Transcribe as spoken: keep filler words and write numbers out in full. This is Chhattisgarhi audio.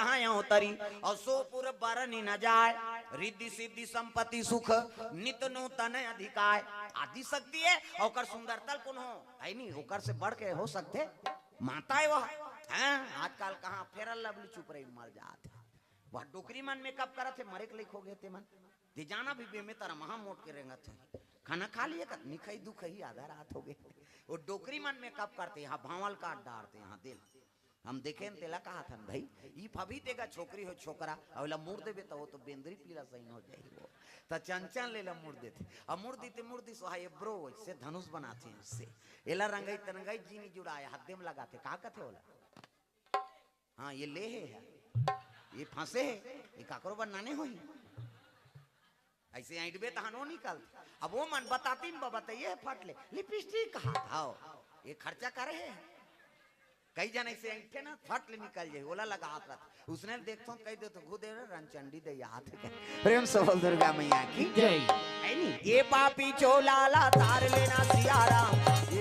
कहाँ अवतरी, और सो पुर बरनि न जाय, रिद्धि सिद्धि संपत्ति सुख नित नूतन अधिकाय। आदि शक्ति हे, ओकर सुंदरता ल कोनो हे नहीं, ओकर से बढ़ के हो सकथे? माता हे वह। हैं? आजकल कहाँ Fair and Lovely चुप रही, मर जात हे। वह डोकरी मन makeup करत हे, मरे के लइक हो गे ते मन। ते जाना भी बेमे तरा महा मोट के रेंगत हे। खाना खा लिए का? निखई दुखई आधा रात हो गे। वो डोकरी मन makeup करथे, यहाँ भांवल काट डारथे, यहाँ दिल। हम देखेन तेला कहत हन भाई, ई फभी तेगा छोकरी हो छोकरा, अउ एला मुड़ देबे त वो तो बेंदरी पीला सही हो जाही वो। त चंचन ले ला मुड़ देथे। अब मुड़ दीते मुड़ दिस वहाँ eyebrow से धनुष बनाथे उससे। एला रंगई तरंगई जी नी जुड़ाय, हद्दे म लगाथे। का कथे ओला? हाँ, ये ले हे, ये फंसे हे, ये काकरो बर नाने होही। ऐसे ऐंठबे तहन वो निकलथे। अब वो मन बतातिन बा, बताइए फट ले, lipstick कहा था, ये खर्चा करे हे। कई जन ऐसे ऐंठे ना, फट ले निकल जाही, ओला लगात रहत। उसने देखथों, कह दे तो घू दे रे, रनचंडी दे याद है। प्रेम से बोल दुर्गा मैया की। जय। है नी? ये पापी चोला ला तार लेना सियाराम, ये